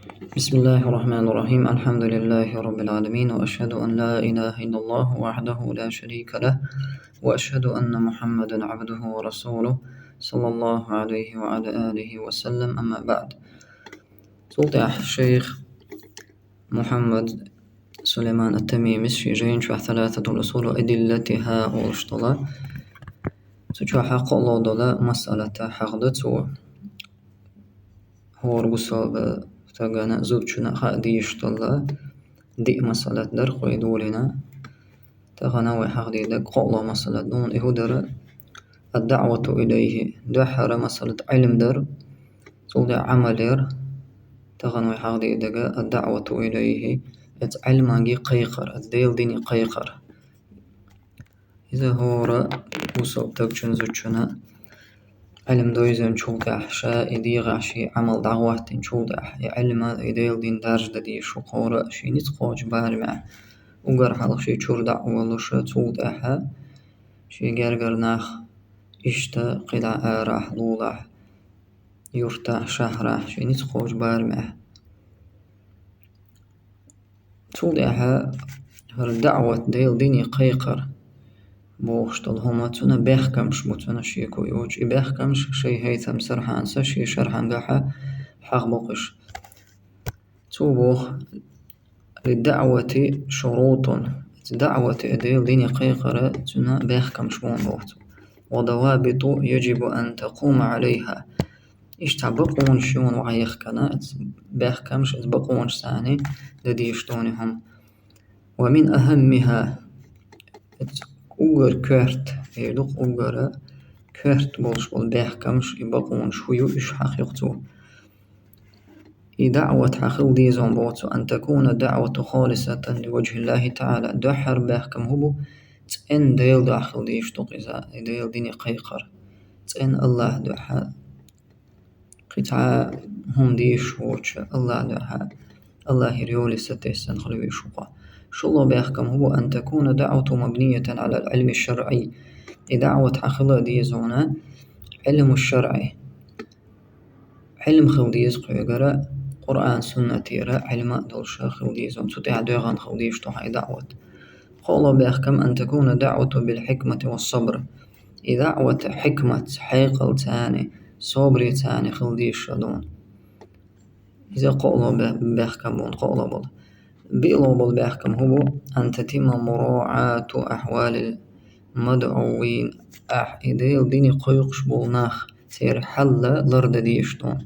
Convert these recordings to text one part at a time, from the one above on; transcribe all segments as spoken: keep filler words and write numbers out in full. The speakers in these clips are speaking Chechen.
بسم الله الرحمن الرحيم. الحمد لله رب العالمين، وأشهد أن لا إله إلا الله وحده لا شريك له، وأشهد أن محمدا عبده ورسوله، صلى الله عليه وعلى آله وسلم. أما بعد. Цул тӀехьа шейх Мухаммад Сулейман ат-Тамимис ший жайна чу «ثلاثة الأصول وأدلتها» олуш долу, цу чохь кхоалгӀа долу масъалат хьахаду цо. ХӀора бусалба стагана, зудчунна хаа дезаш долу диъ масъалат дара кху и долийна. Тахана вай хьахадийр дерг кхоалгӀа масъалат ду, и хӀун дара: الدعوة إليه, дуьххьара масъалат Ӏилма дара, цул тӀаьхьа Ӏамал яра. Тахана вай хьахадийр дерг الدعوة إليه, оцу Ӏилманга кхайкхар, оцу Делан дине кхайкхар. Иза хӀора бусалба стагана, зудчунна Ӏилма довзийначул тӀаьхьа, ша и дегӀахь шен Ӏамал дӀахӀоттийначул тӀаьхьа, и Ӏилма, и Делан дин даржадан дезаш ву хӀора шен ницкъ кхочу барамехь, уггар хьалха шен чуьра дӀа а волуш, цул тӀаьхьа шен гергара нах иштта кхидӀа арахь, лулахь, юьртахь, шахьарахь, шен ницкъ кхочу барамехь. Цул тӀаьхьа хӀара даӀват, Делан дине кхайкхар бохуш долу хӀума, цуьнан бехкамаш бу, цуьнан шеко йоцуш. И бехкамаш шайх Хайтам Сархьанис шен шархьангахь хьахабо кхуьш. Цо боху: «للدعوة شروط». ДаӀват, Делан дине кхайкхар, цуьнан бехкамаш бу боху цо. «وضوابط يجب أن تقوم عليها». Иштта бакъонаш ю вайна охьаехкина, оцу бехкамаш, оцу бакъонашца дан дезаш долу хӀума. «ومن أهمها», оцу уггар коьрта, эр ду-кх, уггар коьрта болуш болу бехкамаш, и бакъонаш хӀун ю, уьш хьахаоьху цо. И даӀват хьан хила деза боху цо: «أن تكون الدعوة خالصة لوجه الله تعالى». Дуьххьара бехкам хӀун бу? ЦӀена Делан дуьхьа хила дезаш ду-кх иза, и Делан дине кхайкхар. ЦӀена Аллахьан дуьхьа, кхин цхьа хӀума дезаш воцуш, Аллахьан дуьхьа, Аллахьера йоле сатесна хила везаш ву-кх. ШолгӀа бехкам хӀун бу? «أن تكون الدعوة مبنية على العلم الشرعي». И даӀват хьан хила деза вайна Ӏилму шарӀи. Ӏилма хила деза кхуьгара, Къуръан-Суннатера Ӏилма а долуш хила деза вайна, цу тӀехь доьгӀна хила дезаш ду хьан и даӀват. КхоалгӀа бехкам: «أن تكون الدعوة بالحكمة والصبر». И даӀват хьикматца, хьекъалца, собареца хила дезаш ду вайна. Иза кхоалгӀа бе-, бехкам бу вайна, кхоалгӀа болу. БиългӀа болу бехкам хӀун бу? «أن تتم مراعاة أحوال المدعوين». Ахь и Делан дине кхойкхуш болу нах, церан хьал лардан дезаш ду вайна.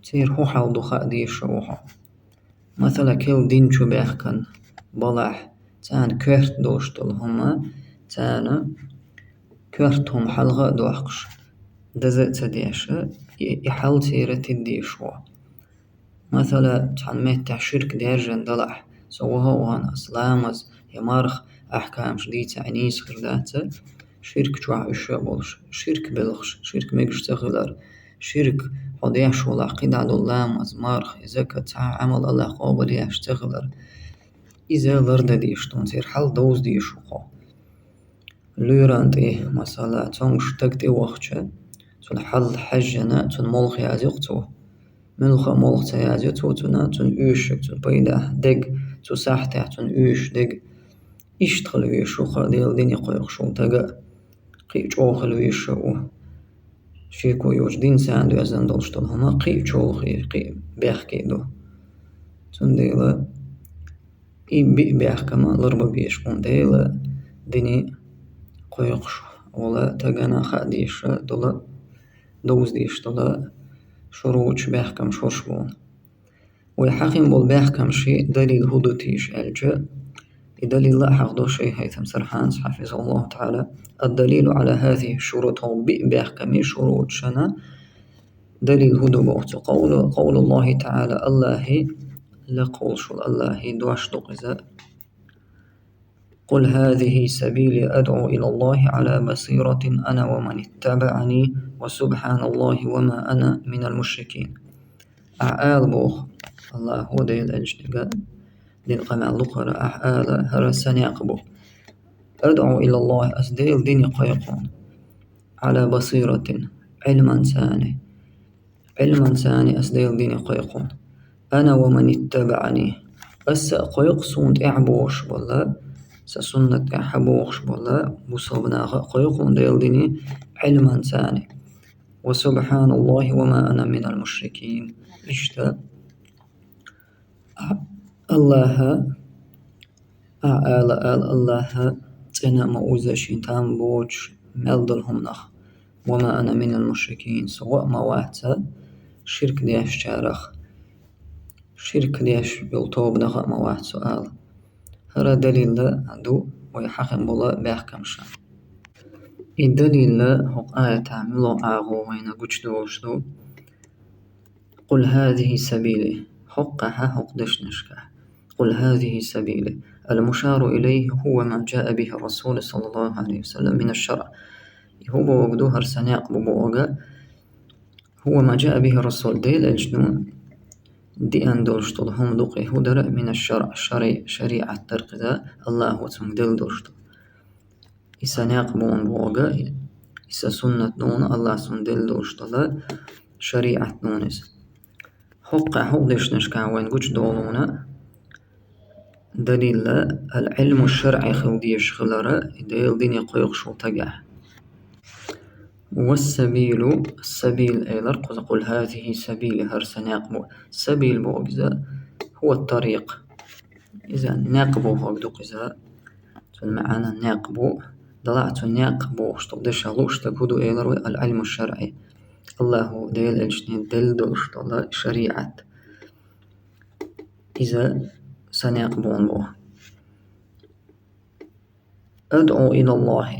Церан хӀун хьал ду хаа дезаш ву хьо. Масала, кхин дин чу баьхкина балахь, царна коьрта долуш долу хӀума, царна коьрта хӀума хьалха а дохкуш, даза а ца деш, и, и хьал церан тида дезаш ву. Масала, цхьана меттехь ширк даьржина далахь, со ваха а вахана, ас ламаз я марха ахькамаш дийца а нийса хир дац, ширк чохь уьш а болуш, ширк белхаш, ширк мегаш ца хилар, ширк хьо деш волахь, кхидӀа долу ламаз, марха, закат, цхьа а Ӏамал Аллахь къобал еш ца хилар. Иза лардан дезаш ду вайна, церан хьал довза дезаш ву хьо. Лоьран тӀе, масала, цомгуш стаг тӀе вахча, цуьнан хьал хьаьжжина, цуьнан молха язйо-кх цо. Муьлхха а молха ца язйо цо цуьнан, цуьнан оьшург, цуьнан пайдехь дерг, цу сахьтехь цуьнан оьшуш дерг. Иштта хила везаш ву-кх Делан дине кхойкхуш волу стаг а, кхин а чӀогӀа хила везаш а ву. Шеко йоцуш, динца доьзна долуш долу хӀума кхин а чолхе, кхин а бехке ду. Цундела и биъ бехкам ларбан безаш ву вайна, Делан дине кхойкхуш волу стагана хаа дезаш долу, довза дезаш долу шуруташ, бехкамаш хӀорш бу вайна. Вай хьахийна болу бехкамашан далил хӀун ду теша аьлча, и далил а хьахадо шайх Хайтам Сархьанис, хьафизахуллаху таӀала: «الدليل على هذه الشروط», хӀокху биъ бехкаман шуруташна далил хӀун ду боху цо? «قول، قول الله تعالى», Аллахьан, лакха волуш волу Аллахьан дош ду-кх иза: «قل هذه سبيلي أدعو إلى الله على بصيرة أنا ومن اتبعني وسبحان الله وما أنا من المشركين». Ахь ала боху, Аллахьо, Делан элчанга дина къамел ду хӀара, ахь ала, хӀара сан некъ бу. «أدعو إلى الله», ас Делан дине кхойкху вайна. «على بصيرة», Ӏилманца, Ӏилманца ас Делан дине кхойкху вайна. أنا ومن اتبعني. Аса а кхойкху суна тӀаьхьа бохуш болу, сан суннат тӀаьхьа бохуш болу бусалба нах а кхойкху хьуна Делан дине Ӏилманца. وسبحان الله وما أنا من المشركين. Иштта, а, Аллаха, а, ала, ала Аллаха цӀена а ма вуза шен там боцуш мел долу хӀуманах. وما أنا من المشركين. Со а ма вац ширк дешчарах, ширк деш йолу тобанах а ма вац со ала. ХӀара далил ду вай хьахийна болу бехкамашна. И далил хӀокху аятехь муьлха агӀо вайна гучудолуш ду? قل هذه سبيلي. ХӀокхахь, хӀокху дешнашкахь. قل هذه سبيلي. المشار إليه هو ما جاء به الرسول صلى الله عليه وسلم من الشرع. И хӀун бохург ду, хӀара сан некъ бу бохург? هو ما جاء به الرسول. Делан элчано деана долуш долу хӀума ду-кх и, хӀун дара? من الشرع. Шари-, шариӀат дара-кх иза, Аллаха цунга делла долуш долу. И сан некъ бу хьуна бохург, и сан суннат ду хьуна, Аллаха цунна делла долуш долу шариӀат ду хьуна иза. ХӀокхахь, хӀокху дешнашкахь вайна гучудолу хьуна далил, ал-Ӏилму шарӀи хила дезаш хилар, и Делан дине кхойкхуш волу стагехь. والسبيل, сабил элира кхуза, قل هذه سبيلي, хӀара сан некъ бу. Сабил бохург иза, هو الطريق. Иза некъ бохург ду-кх иза. Цуьнан маьӀна некъ бу. Делахь цу некъ бохуш долу дешах лууш стаг хӀун ду элира вай? Ал-Ӏилму шарӀи. Аллаха Делан элчане делла долуш долу шариӀат. Иза сан некъ бу хьуна боху. أدعو إلى الله.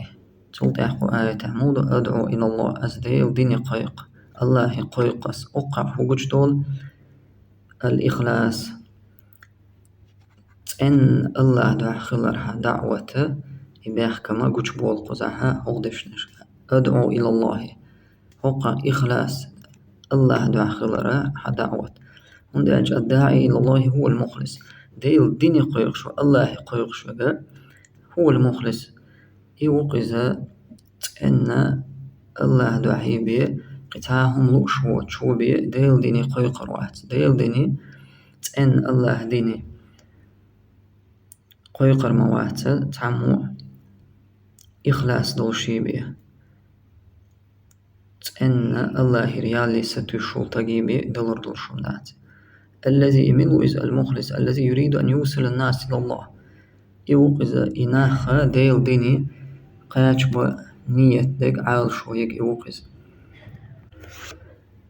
Цул тӀаьхьа кху аятехь муха ду: أدعو إلى الله. Ас Делан дине кхойкху. Аллахе кхойкху ас. Оккхахь хӀун гучудолу? Ал-ихлас. ЦӀенна Аллаха дуьхьа хилар хьан даӀват, и бехкам гучуболу кхузахь хӀокху дешнашкахь. أدعو إلى الله. ХӀокхахь ихлас, Аллаха дуьхьа хилар хьан даӀват. ХӀунда аьлча الداعي إلى الله هو المخلص. Делан дине кхойкхуш, Аллахе кхойкхуш верг, هو المخلص. И ву-кх иза цӀенна Аллаха дуьхьа бен, кхин цхьа а хӀума лууш воцуш бен, Делан дине кхойкхур вац. Делан дине, цӀенна Аллаха дине кхойкхур ма вац цхьаммо а ихлас долуш бен. ЦӀенна Аллахера ялле сатуьйсуш волу стаг бен далур долуш хӀума дац. الذي, и мила ву иза, المخلص الذي يريد أن يوصل الناس إلى الله. И ву-кх иза, и нах Делан дине кхача бан ниет дерг, Ӏалашо ерг и ву-кх иза.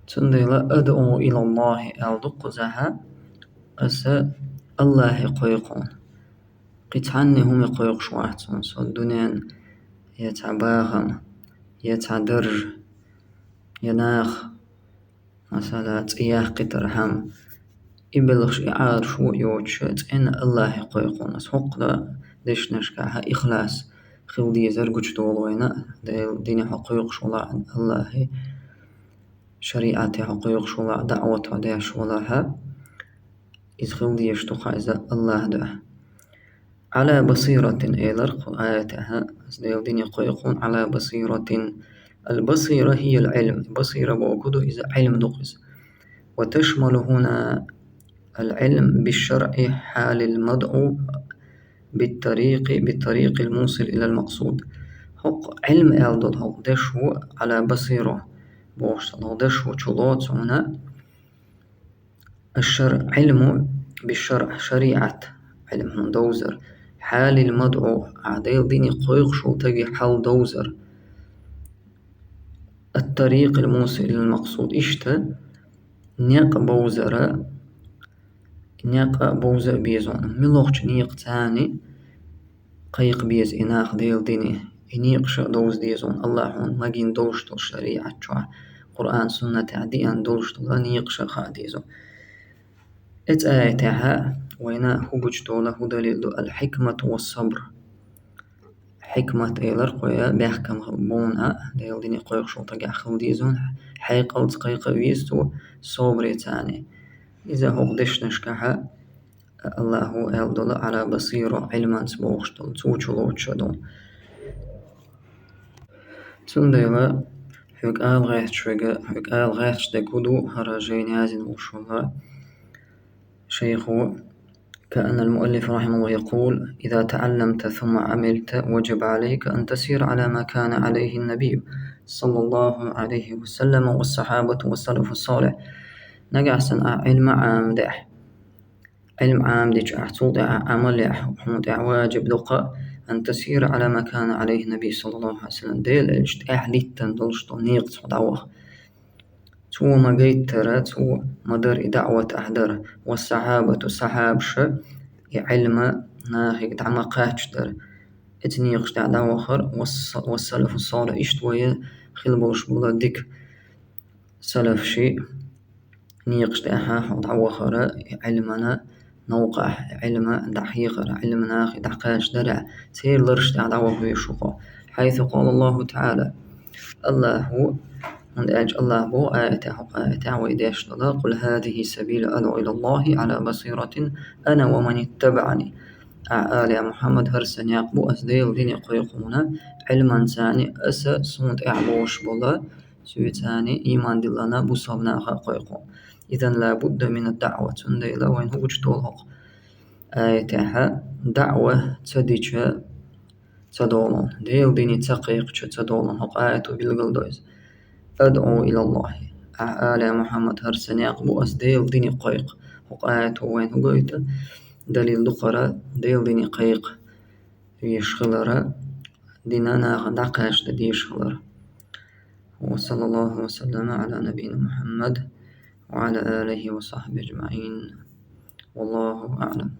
Цундела أدعو إلى الله аьлла ду-кх кхузахь, аса Аллахе кхойкху хьуна. Кхин цхьанна а хӀума кхойкхуш вац хьуна со, дуьненан я цхьа бахам, я цхьа дарж, я нах, масала, цӀе яккхийтархьама. И белхаш, и Ӏалашо а йоцуш, цӀенна Аллахе кхойкху хьуна ас. ХӀокху дешнашкахь ихлас хила дезар гучудолу вайна, Делан дине хьо кхойкхуш валахь, Аллахе шариӀате хьо кхойкхуш валахь, даӀват хьо деш валахь, иза хила дезаш ду-кх иза Аллаха дуьхьа. على بصيرة, элира кху аятехь, ас Делан дине кхойкху хьуна على بصيرة. البصيرة هي العلم. Басира бохург ду иза, Ӏилма ду-кх иза. وتشمل هنا العلم بالشرع حال المدعو بالطريق، بالطريق الموصل إلى المقصود. ХӀокху Ӏилма аьлла долу хӀокху дешо, على بصيرة бохуш долу хӀокху дешо чулоцу хьуна الشرع، Ӏилма بالشرع, шариӀат Ӏилма хьуна довзар, حال المدعو, ахь Делан дине кхойкхуш волу стаге хьал довзар, الطريق الموصل إلى المقصود, иштта некъ бовзара, некъ бовза а беза хьуна, муьлхачу некъаца кхайкха беза и нах Делан дине, и некъаш а довза деза хьуна, Аллаха хьуна магийна долуш долу шариӀат чохь, Къуръан-Суннатехь деана долуш долу некъаш а хаа деза хьуна. Эцу аятехь вайна хӀун гучудолу, хӀун далил ду? الحكمة والصبر. Хьикмат элира кхуза бехкам бу хьуна, Делан дине кхойкхуш волу стагехь хила деза хьуна, хьекъалца кхайкха а веза цо, собареца а. Иза хӀокху дешнашкахь Аллаха аьлла долу على بصيرة, Ӏилманца бохуш долу, цо чулоцуш а ду. Цундела хьоьга ала гӀерташ верг, хьоьга ала гӀерташ дерг хӀун ду, хӀара жайна яздина волуш волу شيخ كأن المؤلف رحمه الله يقول: إذا تعلمت ثم عملت وجب عليك أن تسير على ما كان عليه النبي صلى الله عليه وسلم والصحابة والسلف الصالح. Нагахь санна ахь Ӏилма Ӏамадехь, Ӏилма Ӏамадича ахь, цул тӀаьхьа Ӏамал яхь, хьуна тӀехь ваджиб ду-кх, أن تسير على ما كان عليه النبي صلى الله عليه وسلم, Делан элча тӀехь литтан долуш долу некъаца хьо дӀаваха. Цо ма гайттара, цо ма дара и даӀват ахь дара. Ва сахьабату, сахьабаша и Ӏилма нахе дӀа ма кхаччадара. Эцу некъаш тӀехь дӀавахара, ва с-, ва салафу салих, иштта вай хила болуш болу дика салафаш некъаш тӀехь хьо дӀавахара, и Ӏилмана новкъахь, и Ӏилма дӀахьехара, Ӏилма нахе дӀакхаччадарехь, церан лараш тӀехь дӀаваха везаш ву хьо. حيث قال الله تعالى, АллахӀ ву, хӀунда аьлча АллахӀ боху аятехь, хӀокху аятехь вай деш долу: قل هذه سبيلي أدعو إلى الله على بصيرة أنا ومن اتبعني. Ахь ала, я Мухьаммад, хӀара сан некъ бу, ас Делан дине кхойкху хьуна, Ӏилманца а, аса суна тӀехь лоруш болу, соьца а, ийман диллина бусалба наха а кхойкху. إذن لا بد من الدعوة, цундела вайна хӀун гучу долу хӀокху аятехь, даӀва ца дича ца долу, Делан дине ца кхайкхича ца долу, хӀокху аято билгалдо иза. أدعو إلى الله. Ахь ала, я Мухьаммад, хӀара сан некъ бу, ас Делан дине кхойкху. ХӀокху аято вайна хӀун гойту? Далил ду хӀара Делан дине кхайкха везаш хилар, дина нахана дӀакхаччадан дезаш хилар. وصلى الله وسلم على نبينا محمد وعلى آله وصحبه أجمعين. والله أعلم.